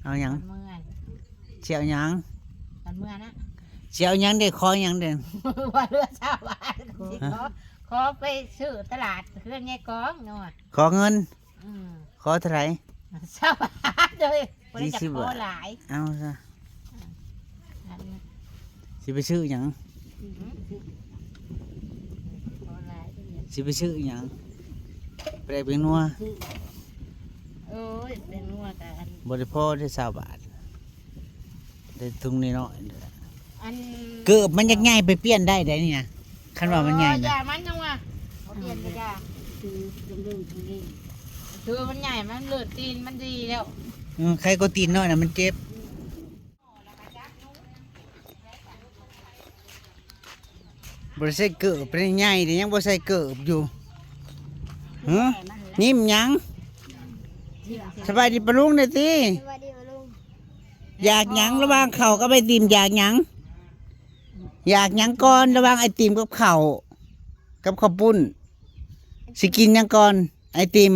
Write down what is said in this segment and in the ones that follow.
ເອົາຫຍັງ? ເອົາເມືອ ຊິເອົາຫຍັງ? ເອົາເມືອນະ ຊິເອົາຫຍັງເດ້? ຂໍຫຍັງເດ້? ວ່າເຫຼືອຊາວບາດ ຂໍ ຂໍໄປຊື້ຕະຫຼາດເຮືອນຍາຍກອງເນາະ. ຂໍເງິນ? ອືມ ຂໍເທົ່າໃດ? ຊາວບາດເດີ ບໍ່ໄດ້ຈະຂໍຫຼາຍ. ເອົາຊະ ອັນ ຊິໄປຊື້ຫຍັງ? ອືມ ຂໍຫຼາຍເດີ ຊິໄປຊື້ຫຍັງ? ໄປໄດ້ແປ້ງນົວ. ໂອ້ຍ ແປ້ງນົວກະອັນ ບໍ່ໄດ້ພໍເດ້ຊາວບາດ. ໄດ້ທຸງນ້ອຍໆ ອັນ ເກີບມັນຢາກໃຫຍ່ ໄປປ່ຽນໄດ້ໃດນີ້ນະ ຄັນວ່າມັນໃຫຍ່ນະ. ເອີ ຢ່າມັນຍັງວ່າ ເອົາປ່ຽນກໍຢ່າ ຄືມັນໃຫຍ່ ມັນເລີດຕີນມັນດີແລ້ວ. ເອີ ໃຄກວ່າຕີນນ້ອຍນະ ມັນເຈັບ. ບໍ່ໄດ້ໃສ່ເກີບ ເປັນໃຫຍ່ແຕ່ຍັງບໍ່ໃສ່ເກີບຢູ່. ຫື ຍິ້ມຫຍັງ? ສະບາຍດີປ້າລຸງແດ່ຕິ. ສະບາຍດີປ້າລຸງ. ຢາກຫຍັງລະຫວ່າງເຂົ້າກັບໄອຕິມ? ຢາກຫຍັງ? ຢາກຫຍັງກ່ອນລະຫວ່າງໄອຕິມກັບເຂົ້າ ກັບເຂົ້າປຸ້ນ? ຊິກິນຫຍັງກ່ອນ? ໄອຕິມ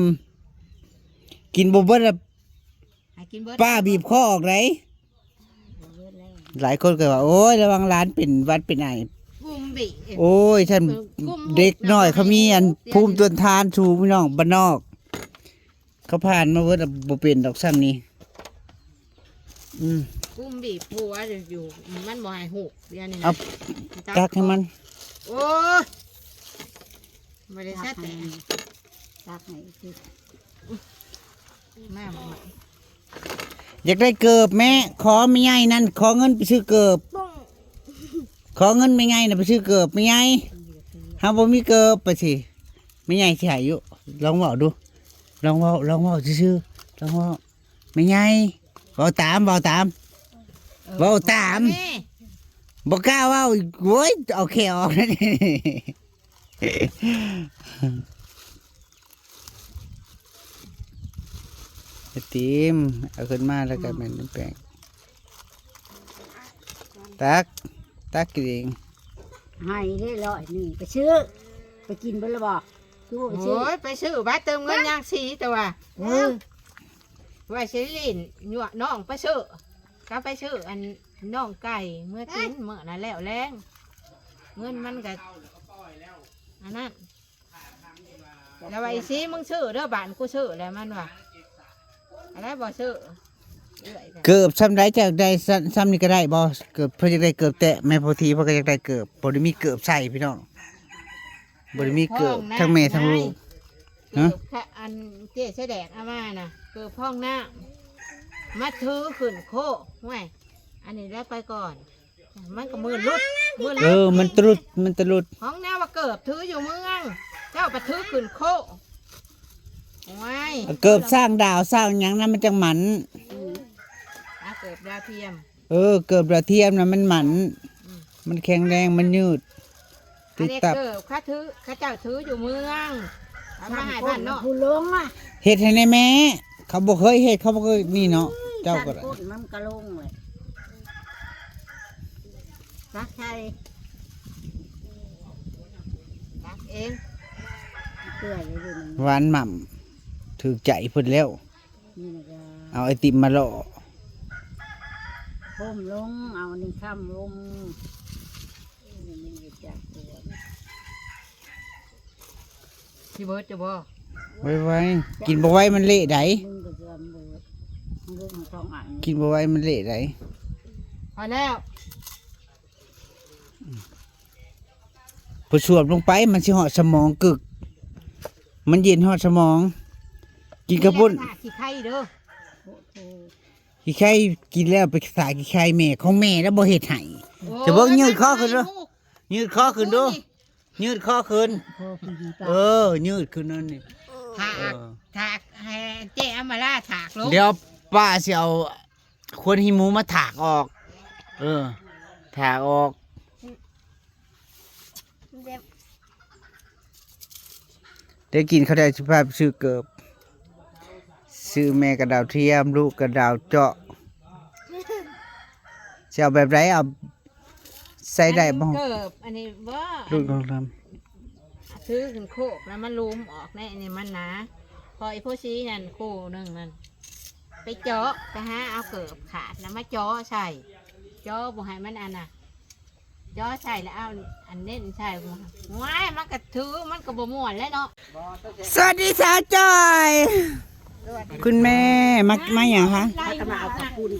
ກິນບໍ່ເບິດລະ ໃຫ້ກິນເບິດ ປ້າບີບຄໍອອກໃດ. ຫຼາຍຄົນກໍວ່າ ໂອ້ຍ ລະວັງຫຼານເປັນຫວັດເປັນໄອ. ກຸມບີບ ໂອ້ຍ ທ່ານ ເອີ ກຸມ ເດັກນ້ອຍເຂົາມີອັນ ເອີ ພູມຕົ້ນທານສູງ ພີ່ນ້ອງ ບ້ານນອກ ເຂົາຜ່ານມາເບິດ ບໍ່ເປັນດອກຊ່ຳນີ້. ອືມ ກຸມບີບຜົວຢູ່ ມັນບໍ່ໃຫ້ຫຸກ ດຽວນີ້ນະ. ເອົາ ຕັກໃຫ້ມັນ. ໂອ້ຍ ບໍ່ໄດ້ຊະແຕ່ ຕັກໃຫ້ ມາ ມາ ຢາກໄດ້ເກີບແມ່ ຂໍແມ່ໃຫຍ່ນັ້ນ ຂໍເງິນໄປຊື້ເກີບ ຂໍເງິນແມ່ໃຫຍ່ນະໄປຊື້ເກີບ ແມ່ໃຫຍ່ ເຮົາບໍ່ມີເກີບ ໄປຊິ ແມ່ໃຫຍ່ຊິໃຫ້ຢູ່. ລອງເວົ້າດູ ລອງເວົ້າ ລອງເວົ້າຊື່ໆ ລອງເວົ້າ ແມ່ໃຫຍ່ ເວົ້າຕາມ ເວົ້າຕາມ ເອີ ເວົ້າຕາມ ບໍ່ກ້າເວົ້າ ໂອ້ຍ ເອົາແຂ້ອອກ. ໄອຕິມ ເອົາຂຶ້ນມາແລ້ວກໍແມ່ນແປ້ງ ຕັກ ຕັກກິນເອງ. ໃຫ້ເດ້ຮ້ອຍໜຶ່ງ ໄປຊື້ ໄປກິນເບິດລະບໍ່? ຄືວ່າໄປຊື້ ໂອ້ຍ ໄປຊື້ບາດເຕີມເງິນ ຍັງສີແຕ່ວ່າ ເອີ ວ່າຊິຫຼິ້ນຍົວະນ້ອງໄປຊື້ ກໍໄປຊື້ອັນ ນ້ອງໄກ່ເມືອກິນ ເອີ ມື້ນັ້ນແລ້ວແລງ ເງິນມັນກໍອັນນັ້ນ ແລ້ວວ່າ ອີສີ ມຶງຊື້ເດີ ບ້ານກູຊື້ ແລ້ວມັນວ່າ ອັນໃດບໍ່ຊື້ ເອີຍ ເກີບຊ່ຳໃດ ຈະໄດ້ຊ່ຳນີ້ກໍໄດ້ບໍ່? ເກີບ ເພິ່ນຢາກໄດ້ເກີບແຕະ ແມ່ໂພທີເພິ່ນກໍຢາກໄດ້ເກີບ ບໍ່ໄດ້ມີເກີບໃສ່ພີ່ນ້ອງ ບໍ່ໄດ້ມີເກີບ ທັງແມ່ທັງລູກ. ຮະ ອັນເຈ້ສາຍແດງເອົາມານະ ເກີບພອງນ້ຳ ມາຖືຂຶ້ນໂຄກ ຫ້ວຍ ອັນນີ້ແລ້ວໄປກ່ອນ ມັນກໍມືນຫຼຸດ ມືນຫຼຸດ ເອີ ມັນຕະຫຼຸດ ມັນຕະຫຼຸດ ຂອງແນວວ່າເກີບຖືຢູ່ເມືອງ ເຈົ້າໄປຖືຂຶ້ນໂຄກ ໂອ້ຍ ເກີບສ້າງດາວສ້າງຫຍັງນະ ມັນຈັ່ງໝັ້ນ ອືມ ອາ ເກີບດາວທຽມ ເອີ ເກີບດາວທຽມນະ ມັນໝັ້ນ ອືມ ມັນແຂງແຮງ ມັນຍືດ ຕິດຕັບ ອັນນີ້ເກີບເຂົາຖື ເຂົາເຈົ້າຖືຢູ່ເມືອງ ເອົາມາໃຫ້ບ້ານນອກ ຜູ້ລົງອະ ເຮັດໃຫ້ແດ່ແມ່ ເຂົາບໍ່ເຄີຍເຮັດ ເຂົາບໍ່ເຄີຍນີ້ເນາະ ເຈົ້າກໍໄດ້ ມັນກໍລົງເລີຍ ຕັກໃສ່ ຕັກເອງ ເປື່ອຍຢູ່ນີ້ ຫວານໝ່ຳ ຖືກໃຈເພິ່ນແລ້ວ. ນີ້ນະ ເອົາໄອຕິມມາຫຼໍ່ ໂຮມລົງ ເອົານີ້ຄ້ຳລົງ ນີ້ມັນຢູ່ຈາກຕົວ ຊິເບິດຢູ່ບໍ່? ໄວໆ ກິນບໍ່ໄວມັນເລະໃດ ກິນບໍ່ໄວມັນເລະໃດ ພໍແລ້ວ. ພໍສວບລົງໄປ ມັນຊິຮອດສະໝອງກຶກ ມັນເຢັນຮອດສະໝອງ ກິນກະປຸ້ນ ຂີ້ໄຂ່ເດີ ຂີ້ໄຂ່ ກິນແລ້ວໄປສາຂີ້ໄຂ່ແມ່ ຂອງແມ່ແລ້ວບໍ່ເຮັດໃຫ້ ໂອ້ຍ ຈະເບິ່ງຍືດຄໍຂຶ້ນເດີ ຍືດຄໍຂຶ້ນດູ ຍືດຄໍຂຶ້ນ ເອີ ຍືດຂຶ້ນນັ້ນນີ້ ຖາກ ເອີ ຖາກໃຫ້ເຈ້ອຳມາລາຖາກລົງ ດຽວປ້າຊິເອົາ ຄວນຂີ້ໝູມາຖາກອອກ ເອີ ຖາກອອກ ເດ້ກິນເຂົ້າໄດ້ ຊິພາໄປຊື້ເກີບ ຊື້ແມ່ກະດາວທຽມ ລູກກະດາວເຈາະ ຊິເອົາແບບໃດ ເອົາໃສ່ໄດ້ບໍ່? ເກີບອັນນີ້ບໍ່? ລູກທອງຄຳ ຖືຂຶ້ນໂຄກແລ້ວມັນຫຼຸມອອກໃນອັນນີ້ມັນໜາ ພໍອີໂພສີນັ້ນຄູ່ໜຶ່ງນັ້ນ ໄປເຈາະ ໄປຫາເອົາເກີບຂາດນະມາເຈາະໃສ່ ເຈາະບໍ່ໃຫ້ມັນອັນນະ ເຈາະໃສ່ແລ້ວເອົາອັນເນັ້ນໃສ່ ໂອ້ຍ ມັນກະຖື ມັນກະບໍ່ມ່ວນແຫຼະເນາະ. ສະຫວັດດີສາວຈ້ອຍ ຄຸນແມ່ ມາ ມາຫຍັງຄະ? ມາເອົາເຂົ້າປຸ້ນ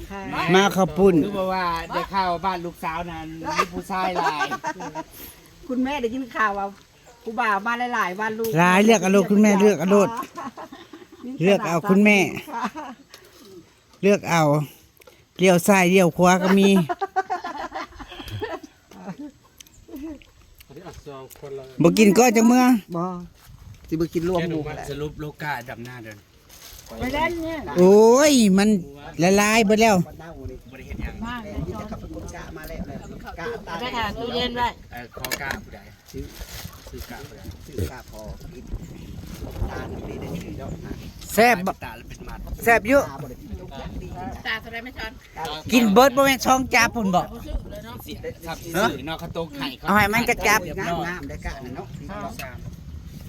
ມາເອົາເຂົ້າປຸ້ນ. ຄືວ່າ ວ່າໄດ້ຂ່າວວ່າບ້ານລູກສາວນັ້ນມີຜູ້ຊາຍຫຼາຍ ຄຸນແມ່ໄດ້ຍິນຂ່າວວ່າ ຜູ້ບ່າວມາຫຼາຍໆ ວ່າລູກຫຼາຍ ເລືອກເອົາໂລດ ຄຸນແມ່ເລືອກເອົາໂລດ ເລືອກເອົາຄຸນແມ່ ເລືອກເອົາ ລ້ຽວຊ້າຍລ້ຽວຂວາກໍມີ. ບໍ່ກິນກໍຈັ່ງເມືອ ບໍ່ ຊິບໍ່ກິນລວມໝູ່. ສະຫຼຸບໂລກາດຳໜ້າເດີ ໂອ້ຍ ມັນລະລາຍເບິດແລ້ວ ບໍ່ໄດ້ເຮັດຫຍັງ ມາແລ້ວ ໄປຫາຕູ້ເຢັນໄວ້ ເອີ ຂໍກາຜູ້ໃດ ຊື້ ຊື້ກາຜູ້ໃດ ຊື້ກາພໍກິນ ຕານນີ້ໄດ້ຊື້ດອກນະ ແຊບບໍ່ ຕາລະເປັນມັດ ແຊບຢູ່ ຕາເທົ່າໃດແມ່ຊອນ ກິນເບິດບໍ່ແມ່ນສອງຈັບພຸ້ນບໍ່ ບໍ່ຊື້ເລີຍເນາະ ຊິ ຊິຊື້ເນາະ ເຂົາໂຕໄຂ່ເຂົາ ເອົາໃຫ້ມັນຈັກຈັບ ງາມໆ ໄດ້ກະນັ້ນເນາະ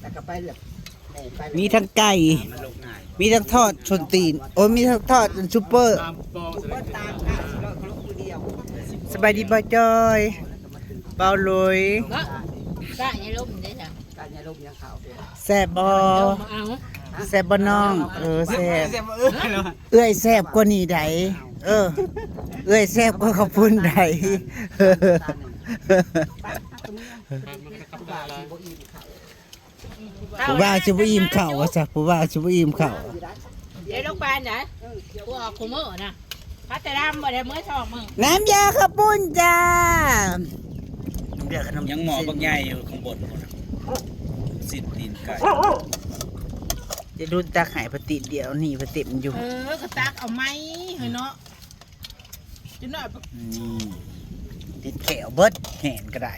ແລ້ວກໍໄປແບບ ມີທັງໄກ່ ມີທັງທອດສົ້ນຕີນ ໂອ້ ມີທັງທອດອັນຊຸບເປີ. ສະບາຍດີບ່າວຈ້ອຍ ບ່າວລຸຍ ກະຍາລົມເດ້ ກະຍາລົມຍັງເຂົ້າ ແຊບບໍ່ ແຊບບໍ່ນ້ອງ? ເອີ ແຊບ ເອື້ອຍແຊບກວ່ານີ້ໃດ໋ ເອີ ເອື້ອຍແຊບກວ່າເຂົ້າປຸ້ນໃດ໋. ຜູ້ບ່າວຊິບໍ່ອີ່ມເຂົ້າວ່າຊະ ຜູ້ບ່າວຊິບໍ່ອີ່ມເຂົ້າ ເດ້ ໂລງບານນະ ຜູ້ອອກຄູ່ມື້ນະ ພັດຕະດຳບໍ່ໄດ້ເມືອສອງມື້ ນ້ຳຢາເຂົ້າປຸ້ນຈ້າ. ຍັງໝໍ້ບັກໃຫຍ່ຢູ່ຂ້າງບົນພຸ້ນນະ ຊີ້ນຕີນໄກ່ ຈະດຸນຕັກໃຫ້ພະຕິດດຽວນີ້ພະຕິດມັນຢູ່ ເອີ ກໍຕັກເອົາໃໝ່ເຮີ້ຍເນາະ ຈັກໜ້ອຍ ນີ້ ຕິດແຂ້ວເບິດ ແຫນກໍໄດ້.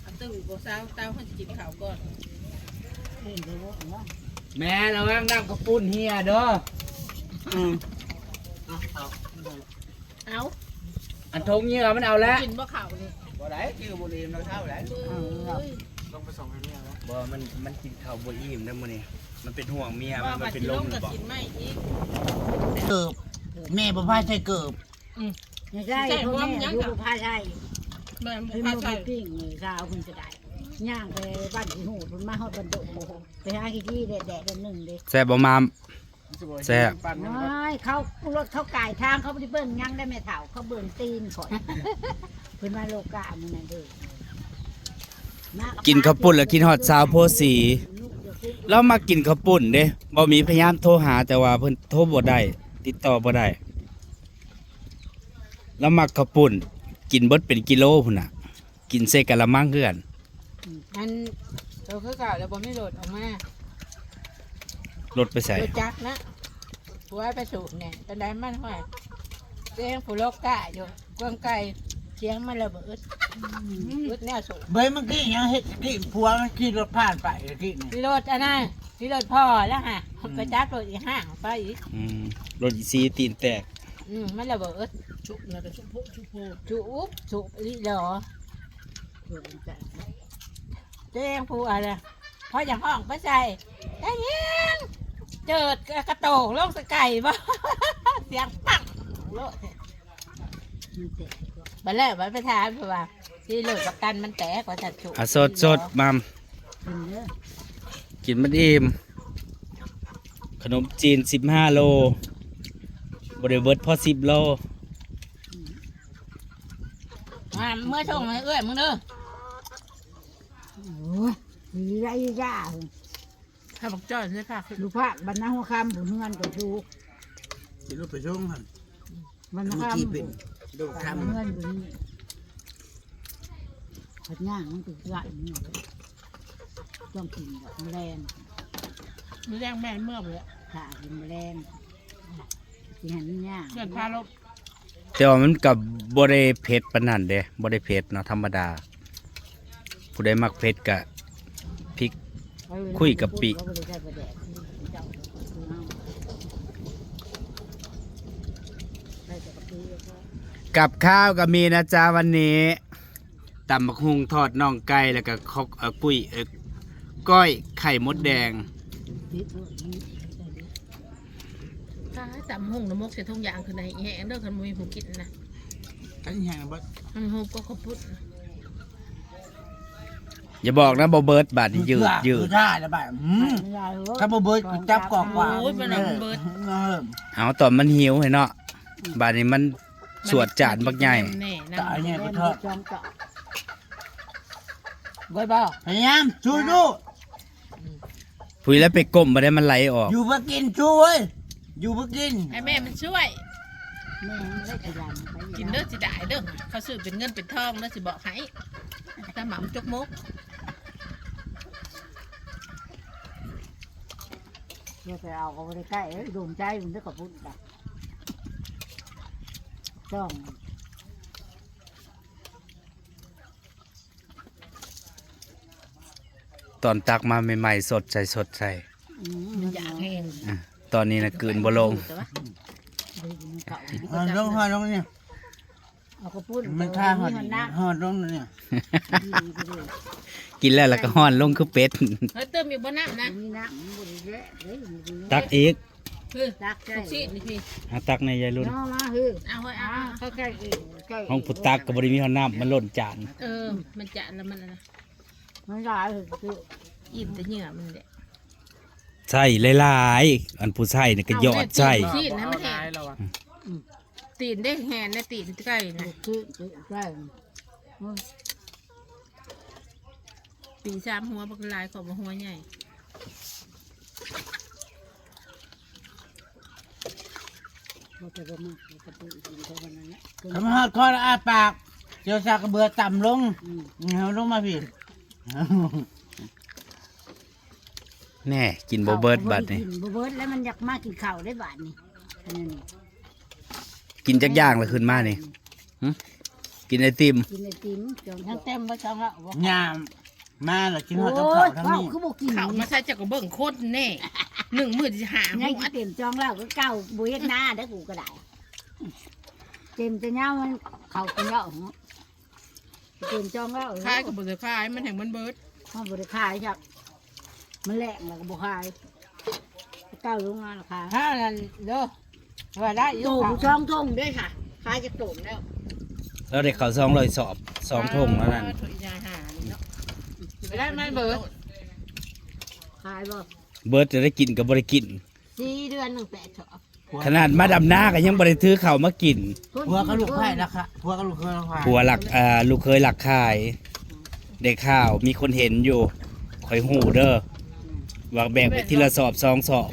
ອັນຕື່ມບໍ່ເຊົາ ເຕົ້າເຮົາຊິກິນເຂົ້າກ່ອນ ແມ່ລະວັງນ້ຳກະປຸ້ນເຮຍເດີ ອືມ ເອົາ ອັນຖົງເຫຍື່ອມັນເອົາແລ້ວ ກິນບໍ່ເຂົ້ານີ້ ບໍ່ໄດ້ ກິນບໍ່ໄດ້ ເຮົາເຊົາແລ້ວ ເອີຍ ລົງໄປສົ່ງໃຫ້ເມຍແລ້ວ ບໍ່ ມັນ ມັນກິນເຂົ້າບໍ່ອີ່ມເດີມື້ນີ້ ມັນເປັນຫ່ວງເມຍ ມັນເປັນລົມບໍ່ ເກີບ ແມ່ບໍ່ພາໃສ່ເກີບ ອືມ ໃສ່ ໃສ່ ບໍ່ແມ່ນຫຍັງ ຢູ່ ບໍ່ພາໃສ່ ແມ່ນບໍ່ພາໃສ່ ເພິ່ນບໍ່ໃຫ້ປີ້ງ ສາວເພິ່ນກໍໄດ້ ຍ່າງໄປບ້ານຂີ້ຫູດ ເພິ່ນມາຮອດບ້ານດົງ ໂອ້ໂຫ ໄປຫາຂີ້ຂີ້ແດດໆ ອັນໜຶ່ງເດ້ ແຊບບໍ່ມາມ? ແຊບ ໂອ້ຍ ເຂົາ ລົດເຂົາກາຍທາງ ເຂົາບໍ່ໄດ້ເບິ່ງຫຍັງໄດ໋ແມ່ເຖົ້າ ເຂົາເບິ່ງຕີນຂ້ອຍ ເພິ່ນມາໂລກາມື້ນັ້ນເດ້ ມາກັບ ກິນເຂົ້າປຸ້ນແລ້ວຄິດຮອດສາວໂພສີ ລາວມັກກິນເຂົ້າປຸ້ນເດ້ ບໍ່ມີພະຍາຍາມໂທຫາ ແຕ່ວ່າເພິ່ນໂທບໍ່ໄດ້ ຕິດຕໍ່ບໍ່ໄດ້. ລາວມັກເຂົ້າປຸ້ນ ກິນເບິດເປັນກິໂລພຸ້ນນະ ກິນໃສ່ກະລະມັງຄືກັນ ອືມ ອັນ ໂຕຄືເກົ່າແລ້ວບໍ່ມີລົດອອກມາ ລົດໄປໃສ ລົດຈັກນະ ຜົວໄປສູບແໜ່ ປານໃດມັນ ຫ້ວຍ ເອງຜູ້ລົກກະຢູ່ ກວາງໄກ່ ສຽງມັນລະເບີດ ອືມ ເບີດແນວສູບ ເບິ່ງເມື່ອກີ້ຍັງເຮັດ ກີ້ຜົວມັນຂີ່ລົດຜ່ານໄປກີ້ນີ້ ລົດອັນນັ້ນ ຂີ່ລົດພໍ່ລະຫະ ອືມ ໄປຈັບລົດອີຫ້າງໄປອີກ ອືມ ລົດອີສີ່ຕີນແຕກ ອືມ ມັນລະເບີດ ຊຸບນະ ກະຊຸບໂພ ຊຸບໂພ ຊຸບ ຊຸບອີ່ຫຼີ ຕົວເອງຜູ້ອະໄລ ພໍຢາກຮ້ອງໄປໃສ່ ໄດ້ຍິງ ເຈີດກະໂຕກລົງສະໄກ່ບໍ່ ສຽງປັງໂລດ ບັດແລ້ວບັດໄປຖາມເພິ່ນວ່າ ທີ່ລົດປະກັນມັນແຕກວ່າຊັ້ນ ຊຸ ອາ ສົດໆ ມັມ ກິນເດີ ກິນມັນອີ່ມ ຂະໜົມຈີນສິບຫ້າໂລ ບໍ່ໄດ້ເບິດພໍສິບໂລ ອືມ ມາ ເມືອສົ່ງໃຫ້ເອື້ອຍມຶງເດີ ໂອ້ຍ ອີ່ຢາ ອີ່ຢາ ໃຫ້ບັກຈ້ອຍໃສ່ຜັກ ຢູ່ພາກບ້ານນາຫົວຄຳ ຜູ້ເຮືອນກໍຢູ່ ຊິລົດໄປສົ່ງຫັ້ນ ມັນ ມັນ ທີ່ເປັນໂລກທຳ ເຮືອນຢູ່ນີ້ ພັດຍ່າງມັນກໍໄດ້ນີ້ ຕ້ອງກິນດອກ ມື້ແລງ ມື້ແລງແມ່ນເມືອເບິດ ຖ້າກິນມື້ແລງ ຊິໃຫ້ມັນຍ່າງ ເພື່ອນພາລົບ ແຕ່ວ່າມັນກໍບໍ່ໄດ້ເຜັດປານນັ້ນເດ້ ບໍ່ໄດ້ເຜັດເນາະ ທຳມະດາ ຜູ້ໃດມັກເຜັດກະພິກ ຄຸຍກະປິ ກັບຂ້າວກໍມີນະຈ໊ະ ວັນນີ້ ຕຳບັກຫຸ່ງ ທອດໜ່ອງໄກ່ ແລ້ວກໍ ເອີ ກຸ້ຍ ເອີ ກ້ອຍໄຂ່ມົດແດງ. ປ້າ ຕຳຫຸ່ງນະ ໝົກໃສ່ຖົງຢາງຂຶ້ນໃຫ້ອີແຮງເດີ ຄັນບໍ່ມີຜູ້ກິນນະ ຄັນອີແຮງນະເບິດ ມັນຫູບກໍເຂົ້າປຸ້ນ. ຢ່າບອກນະ ບໍ່ເບິດ ບາດນີ້ຢືດໆ ສຸດທ້າຍລະບາດ ອືມ ຄັນບໍ່ເບິດ ກູຈັບກອກກວ່າ ໂອ້ຍ ມັນນະ ເອີ ມັນເບິດ ເອີ ເອົາ ຕອນມັນຫິວໃຫ້ເນາະ ບາດນີ້ມັນສວດຈານບັກໃຫຍ່ ແນ່ນະ ຕາຍແນ່ ບໍ່ເທາະ ເບິດບໍ່ ພະຍາຍາມ ສູ້ໆ ອືມ ພຸ້ນແຫຼະ ໄປກົ້ມບໍ່ໄດ້ ມັນໄຫຼອອກ ຢູ່ເພື່ອກິນ ສູ້ເວີຍ ຢູ່ເພື່ອກິນ ໃຫ້ແມ່ມັນຊ່ວຍ ແມ່ມັນໄດ້ຂະຫຍັນໄປ ກິນເດີ ຊິໄດ້ເດີ ເຂົາຊື້ເປັນເງິນເປັນທອງເດີ ຊິບອກໃຫ້ ຕາໝ່ຳຈົກມົກ ເພື່ອໄປເອົາກໍບໍ່ໄດ້ໃກ້ເອີຍ ດົນໃຈມັນເດີ ເຂົາພຸ້ນກະ ຈ້ອງ ຕອນຕັກມາໃໝ່ໆ ສົດໃສ ສົດໃສ ອືມ ມັນຢາກແຮງ ອືມ ຕອນນີ້ນະ ກືນບໍ່ລົງ ເອົາລົງ ເອົາລົງນີ້ ເອົາເຂົ້າປຸ້ນ ມັນຄາຮອດ ຮອດລົງນີ້ ກິນແລ້ວລະກະຮ້ອນລົງຄືເປັດ ເຮີ້ຍ ຕື່ມອີກບໍ່ນ້ຳນະ ມີນ້ຳ ບໍ່ໄດ້ແລະເດ້ ຕັກອີກ ເອີ ຕັກໃສ່ ລູກຊີ້ນນີ້ພີ້ ຫາຕັກແດ່ຍາຍລຸນ ເອົາມາເຮີ້ຍ ເອົາເຮີ້ຍ ເອົາ ເອົາ ເອົາ ໃກ້ໆ ໃກ້ໆ ຂອງຜູ້ຕັກກໍບໍ່ໄດ້ມີຮອດນ້ຳ ມັນລົ້ນຈານ ເອີ ມັນຈານລະມັນອັນນະ ມັນຫຼາຍ ອີ່ມແຕ່ເຫຍື່ອມັນແຫຼະ ໃສ່ຫຼາຍໆ ອັນຜູ້ໃສ່ນີ້ກໍຢອດໃສ່ ຊີ້ນໃຫ້ມັນແຫ້ງ ອືມ ຕີນໄດ້ແຫ່ນແດ່ ຕີນໄກ່ນະ ຕີນໄກ່ ອືມ ຕີນສາມຫົວບັກຫຼາຍ ຂໍບໍ່ຫົວໃຫຍ່ ບໍ່ແຕ່ບໍ່ມັກ ກະປຸ້ນກິນເທົ່ານັ້ນແຫຼະ ຄັນມາຮອດຄໍລະອ້າປາກ ເຈົ້າຊາກກະເບືອຕຳລົງ ອືມ ເອົາລົງມາພີ້ ແນ່ ກິນບໍ່ເບິດບາດນີ້ ກິນບໍ່ເບິດແລ້ວ ມັນຢາກມາກິນເຂົ້າໄດ້ບາດນີ້ ອັນນີ້ ກິນຈັກຢ່າງລະຂຶ້ນມານີ້ ຫຶ ກິນໄອຕິມ ກິນໄອຕິມ ຍັງເຕັມບໍ່ ຊ່ອງລະ ຍາມມາລະກິນຮອດກັບເຂົ້າ ໂອ້ຍ ທາງນີ້ ເຂົ້າຄືບໍ່ກິນ ເຂົ້າມາໃສ່ ເຈົ້າກໍເບິ່ງຄົນແນ່ ໜຶ່ງມື້ຊິຫາ ຍັງຊິເຕັມຊ່ອງລະຄືເກົ່າ ບໍ່ເຮັດນາໄດ້ ກູກໍໄດ້ ເຕັມແຕ່ຍາມມັນເຂົ້າກິນເຫຼົ້າ ເປັນຈອງແລ້ວ ຂາຍກໍບໍ່ໄດ້ຂາຍ ມັນແຮ່ງມັນເບິດ ເຮົາບໍ່ໄດ້ຂາຍຈັກ ມັນແລ້ງແລ້ວກໍບໍ່ຂາຍ ເຈົ້າລົງມາລະຂາຍ ຖ້ານັ້ນເດີ ວ່າໄດ້ຢູ່ ໂຕສອງຖົງເດ້ຄ່ະ ຂາຍຈັກໂຕແລ້ວ ລາວໄດ້ເຂົ້າສອງຮ້ອຍສອບ ສອງຖົງແລ້ວນັ້ນ ເອີ ຖົງຍາຫານີ້ເນາະ ໄດ້ມັນເບິດ ຂາຍບໍ່ ເບິດ ຈະໄດ້ກິນກໍບໍ່ໄດ້ກິນ ສີ່ເດືອນໜຶ່ງແປດສອບ ຂະໜາດມາດຳນາກໍຍັງບໍ່ໄດ້ຖືເຂົ້າມາກິນ ຜົວກັບລູກໃພ້ລະຄະ ຜົວກັບລູກເຂີຍລະຄະ ຜົວລັກ ເອີ ລູກເຂີຍລັກຂາຍ ໄດ້ຂ່າວມີຄົນເຫັນຢູ່ ຂ້ອຍຮູ້ເດີ ວ່າແບ່ງໄປທີລະສອບສອງສອບ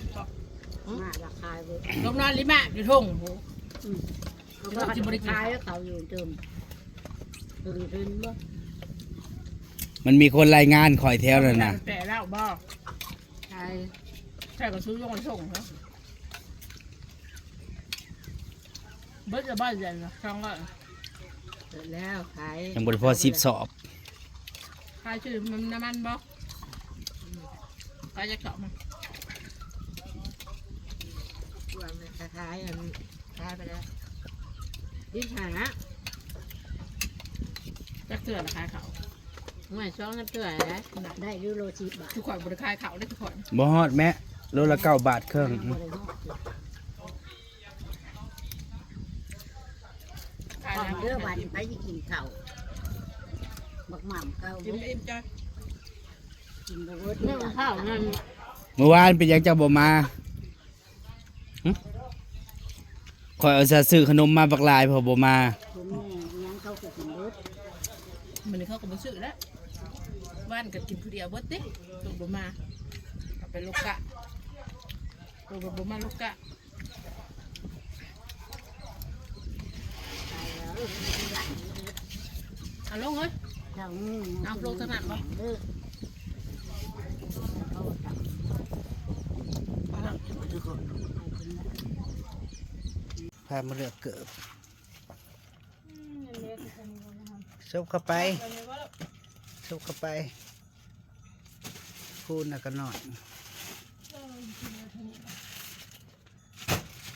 ມາລະຂາຍເບິດ ລົງນອນລິມະຢູ່ທົ່ງພຸ້ນ ອືມ ເຂົາຊິບໍ່ໄດ້ຂາຍ ເຂົາຢູ່ເຕີມ ເພິ່ນເຫັນບໍ່ ມັນມີຄົນລາຍງານຂ້ອຍແຖວນັ້ນນະ ແປະແລ້ວບໍ່ ໃຊ່ ໃຊ່ກໍຊື້ລົງໄປສົ່ງເນາະ ເບິດລະບໍ່ເດືອນລະສອງຮ້ອຍ ເບິດແລ້ວຂາຍ ຍັງບໍ່ໄດ້ພໍສິບສອບ ຂາຍຊື້ນ້ຳມັນບໍ່ ຂາຍຈັກສອບ ຂາຍອັນ ຂາຍໄປແລ້ວ ສິບຫ້າ ຈັກເທື່ອລະຂາຍເຂົ້າ ຫ້ວຍ ສອງສາມເທື່ອແລ້ວ ໄດ້ຢູ່ໂລສິບບາດ ທຸກຄົນບໍ່ໄດ້ຂາຍເຂົ້າເດ້ທຸກຄົນ ບໍ່ຮອດແມະ ໂລລະເກົ້າບາດເຄິ່ງ ບໍ່ໄດ້ຮອດ ຂອງເດີ ບາດນີ້ໃຜຊິກິນເຂົ້າ ບັກໝ່ຳເກົ່າ ກິນໄປອີກຈ້ອຍ ກິນບໍ່ເບິດ ເລື່ອງເຂົ້ານັ້ນ ມື້ວານເປັນຫຍັງເຈົ້າບໍ່ມາ ຫຶ ຂ້ອຍອຸດສ່າຊື້ຂະໜົມມາບັກຫຼາຍ ເຂົາບໍ່ມາ ຄົນແມ່ຫຍັງເຂົາກໍກິນເບິດ ມື້ນີ້ເຂົາກໍບໍ່ຊື້ແລ້ວ ວານກໍກິນຜູ້ດຽວເບິດຕິ ໂຕບໍ່ມາ ເອົາໄປໂລກະ ໂຕບໍ່ມາໂລກະ ເອົາລົງເຮີ້ຍ ເອົາລົງທາງນັ້ນບໍ່ ເອີ ພາມາເລືອກເກີບ ຊຸບເຂົ້າໄປ ຊຸບເຂົ້າໄປ ຄູນແລ້ວກໍນ້ອຍ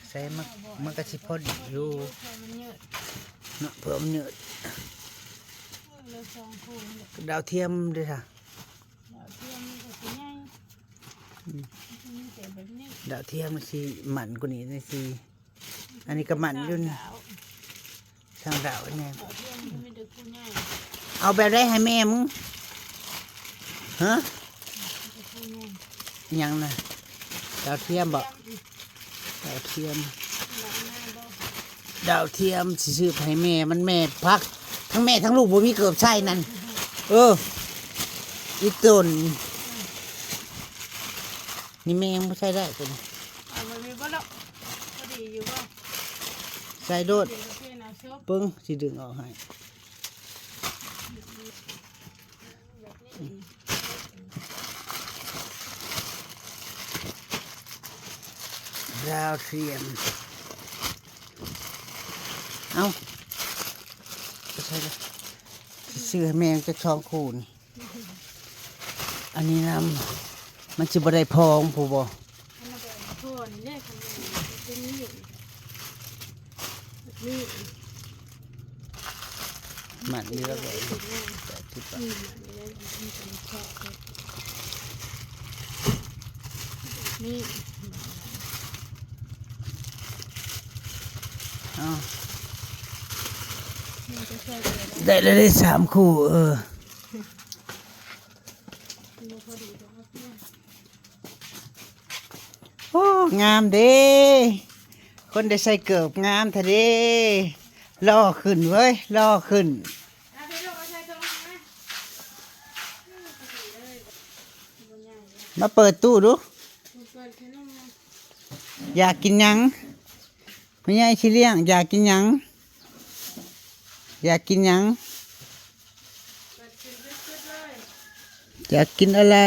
ໃສ່ມັນ ມັນກໍຊິພໍດີຢູ່ເນາະ ເພື່ອມັນຍືດ ດາວທຽມເດ້ຊະ ດາວທຽມມັນກໍຊິໃຫຍ່ ອືມ ມີແຕ່ແບບນີ້ ດາວທຽມມັນຊິໝັ້ນກວ່ານີ້ຈັ່ງຊີ້. ອັນນີ້ກໍໝັ້ນຢູ່ນີ້ ດາວ ຊ່າງດາວນີ້ ດາວທຽມມັນມີແຕ່ຜູ້ໃຫຍ່ ເອົາແບບໃດໃຫ້ແມ່ມຶງ? ຮະ? ມີແຕ່ຜູ້ໃຫຍ່ ຫຍັງນະ? ດາວທຽມບໍ? ດາວທຽມ ດາວທຽມ ດາວທຽມຊິຊື້ໄປໃຫ້ແມ່ມັນ ແມ່ພັກ ທັງແມ່ທັງລູກບໍ່ມີເກີບໃສ່ນັ້ນ. ເອີ ອີ່ຕົນ ນີ້ແມ່ຍັງບໍ່ໃສ່ໄດ້ຕົວນີ້ ເອົາແບບນີ້ບໍ່ລະ? ພໍດີຢູ່ບໍ່? ໃສ່ໂລດ ເບິ່ງຊິດຶງອອກໃຫ້. ດາວທຽມ ເອົ້າ ໃສ່ລະ ຊື້ໃຫ້ແມ່ຈັກສອງຄູ່ນີ້. ອັນນີ້ນຳ ມັນຊິບໍ່ໄດ້ພອງພຸ້ນບໍ່? ມັນບໍ່ໄດ້ພອງນີ້ເດ້ ຄັນແມ່ນເປັນນີ້ ນີ້ ມັນນີ້ລະບໍ່ ນີ້ ມັນນີ້ລະ ມັນເປັນແບບນີ້ ເອົ້າ ມັນຈະໃສ່ໄດ້ ໄດ້ແລ້ວເດ້ສາມຄູ່ ເອີ. ໂອ້ ງາມເດ້ ຄົນໄດ້ໃສ່ເກີບງາມແທ້ເດ້ ຫຼໍ່ຂຶ້ນເວີຍ ຫຼໍ່ຂຶ້ນ. ມາເປີດຕູ້ດູ ຢາກກິນຫຍັງ? ແມ່ໃຫຍ່ຊິລ້ຽງ ຢາກກິນຫຍັງ? ຢາກກິນຫຍັງ? ຢາກກິນອະໄລ?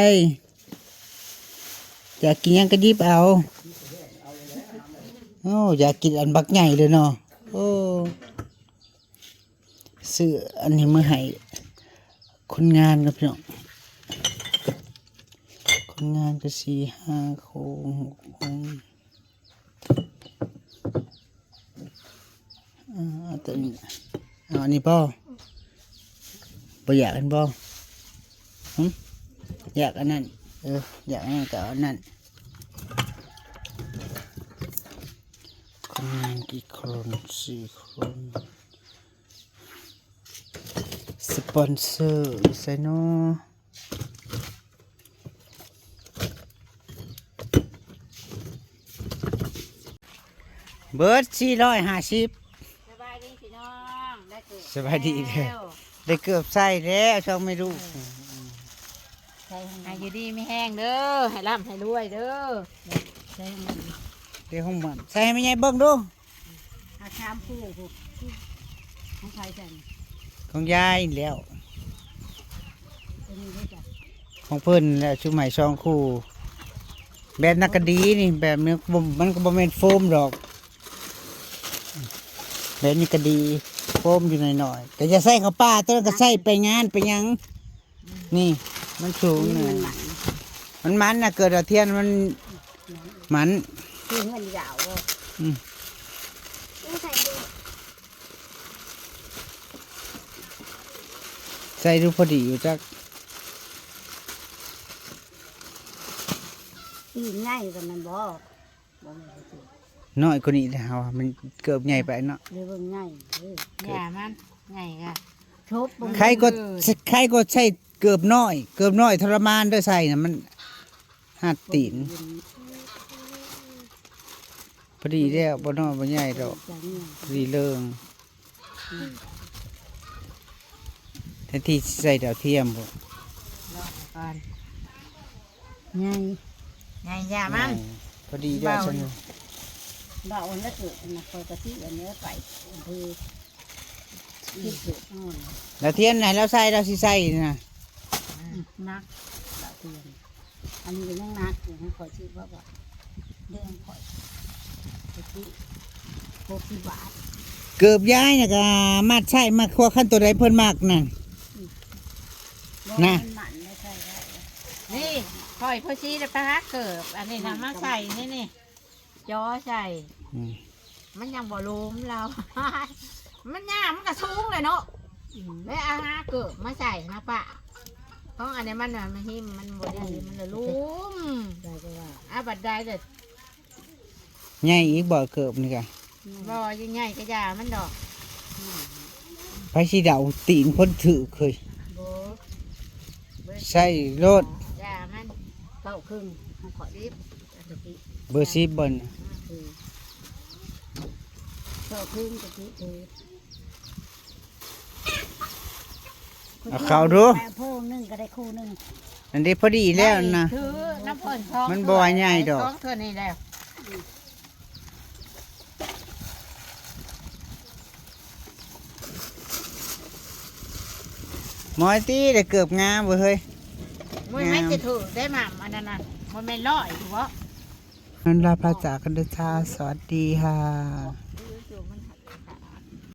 ຢາກກິນຫຍັງກໍຫຍິບເອົາ. ໂອ້ ຢາກກິນອັນບັກໃຫຍ່ເລີຍເນາະ. ໂອ້ ຊື້ອັນນີ້ມາໃຫ້ຄົນງານກັນພີ່ນ້ອງ. ຄົນງານກໍສີ່ຫ້າຄົນ ຫົກຄົນ. ເອົາ ເອົາຕົວນີ້ ເອົາອັນນີ້ບໍ່? ບໍ່ຢາກອັນບໍ່? ຫຶ? ຢາກອັນນັ້ນ ເອີ ຢາກອັນນັ້ນກໍເອົາອັນນັ້ນ. ຄົນງານກີ່ຄົນ? ສີ່ຄົນ. ສະປອນເຊີຢູ່ໃສນໍ? ເບີດສີ່ຮ້ອຍຫ້າສິບ. ສະບາຍດີພີ່ນ້ອງ ໄດ້ເກີບ ສະບາຍດີເດີ ແລ້ວ ໄດ້ເກີບໃສ່ແລ້ວ ຊ່ອງແມ່ລູກ. ເອີ ໃສ່ໃຫ້ຢູ່ດີມີແຮງເດີ ໃຫ້ລ່ຳໃຫ້ລວຍເດີ. ໃສ່ໃຫ້ມັນ ເດ້ ຂອງມັນ ໃສ່ໃຫ້ແມ່ໃຫຍ່ເບິ່ງດູ. ເອົາສາມຄູ່ພຸ້ນ ຂອງໃຜຊັ້ນ? ຂອງຍາຍແລ້ວ ຕົວນີ້ເດ້ຈ້ະ ຂອງເພິ່ນແຫຼະ ຊຸມໃຫ້ສອງຄູ່. ແບບນັ້ນກໍດີນີ້ ແບບນີ້ ມັນກໍບໍ່ແມ່ນໂຟມດອກ ແບບນີ້ກໍດີ ໂຟມຢູ່ໜ້ອຍໆ ກໍຢ່າໃສ່ເຂົ້າປ່າ ຕົວນັ້ນກໍໃສ່ໄປງານໄປຫຍັງ. ນີ້ມັນສູງ ນີ້ມັນໝັ້ນ ມັນໝັ້ນນະ ເກີດດາວທຽມມັນໝັ້ນ ຄືເຮືອນຍາວບໍ່? ອືມ ໃສ່ດູພໍດີຢູ່ຈັກ ຕີນໃຫຍ່ກໍແມ່ນບໍ່? ບໍ່ແມ່ນ ນ້ອຍກວ່ານີ້ເດ້ ເຮົາວ່າມັນເກີບໃຫຍ່ໄປເນາະ ເລີຍເບິ່ງໃຫຍ່ເດີ ຢ່າມັນໃຫຍ່ກະ ໄຄກວ່າ ເອີ ໄຄກວ່າໃສ່ເກີບນ້ອຍ ເກີບນ້ອຍທໍລະມານເດີ ໃສ່ນະມັນຫາດຕີນ. ພໍດີແລ້ວ ບໍ່ນ້ອຍບໍ່ໃຫຍ່ດອກ ພໍດີເລີງ. ອືມ ແທນທີ່ຊິໃສ່ດາວທຽມພຸ້ນ ລອງກ່ອນ ໃຫຍ່ ໃຫຍ່ຢ່າມັນ ພໍດີແລ້ວຊັ້ນ. ເບົາອັນລະເກີດນະ ຂ້ອຍກະຊິອັນນີ້ໄປ ອຳເພີ ທີ່ເກີດນອນ ດາວທຽມໃຫ້ລາວໃສ່ ລາວຊິໃສ່ນະ ອືມ ໜັກ ດາວທຽມ. ອັນນີ້ກໍຍັງໜັກຢູ່ ຂ້ອຍຊື້ບໍ່ ບໍ່ ເດ້ງຂ້ອຍ ໄປຊື້ ຫົກສິບບາດ. ເກີບຍາຍນະກະມັດຊ້າຍມັດຂວາ ຄັນຕົວໃດເພິ່ນມັກນັ້ນ ອືມ ນະ ມັນໝັ້ນໄດ້ໃສ່ໄດ້. ນີ້ ຂ້ອຍພໍຊິໄດ້ໄປຫາເກີບ ອັນນີ້ນຳມາໃສ່ ນີ້ ນີ້ ຈໍໃສ່ ອືມ ມັນຍັງບໍ່ລົມລາວ ມັນຍາກ ມັນກະສູງແຫຼະເນາະ ອືມ ແລ້ວເອົາຫາເກີບມາໃສ່ນະປ້າ. ຂອງອັນນີ້ມັນນະ ມັນຫິມ ມັນບໍ່ດີ ມັນລະລຸ່ມ ໄດ້ກໍວ່າ ອາ ບັດໄດ້ເດີ ໃຫຍ່ອີກບໍ່ເກີບນີ້ກະ ບໍ່ ໃຫຍ່ກະຢ່າມັນດອກ ໃຜຊິເດົາຕີນຄົນຖືກເຄີຍ ບໍ່ ໃສ່ໂລດ ຢ່າມັນ ເກົ້າເຄິ່ງຂອງຂ້ອຍ ສິບ ອັນຕະກີ້ ເບີສິບບໍ່ນີ້ ເອີ ເກົ້າເຄິ່ງຕະກີ້ ເອີ ເອົາເຂົ້າດູ ແປງໂພງໜຶ່ງກໍໄດ້ຄູ່ໜຶ່ງ ອັນນີ້ພໍດີແລ້ວນະ ຄືນ້ຳເພິ່ນສອງ ມັນບໍ່ວ່າໃຫຍ່ດອກ ສອງເທື່ອນີ້ແລ້ວ ໝອຍຕິ ໄດ້ເກີບງາມເວີຍເຮີຍ ໂອ້ຍ ງາມ ມັນຈະຖືກໄດ້ໝ່ຳອັນນັ້ນນະ ບໍ່ແມ່ນຮ້ອຍບໍ່ ນັ້ນລາພາຈາກກັນເດີຈ້າ ສະຫວັດດີຄ່າ.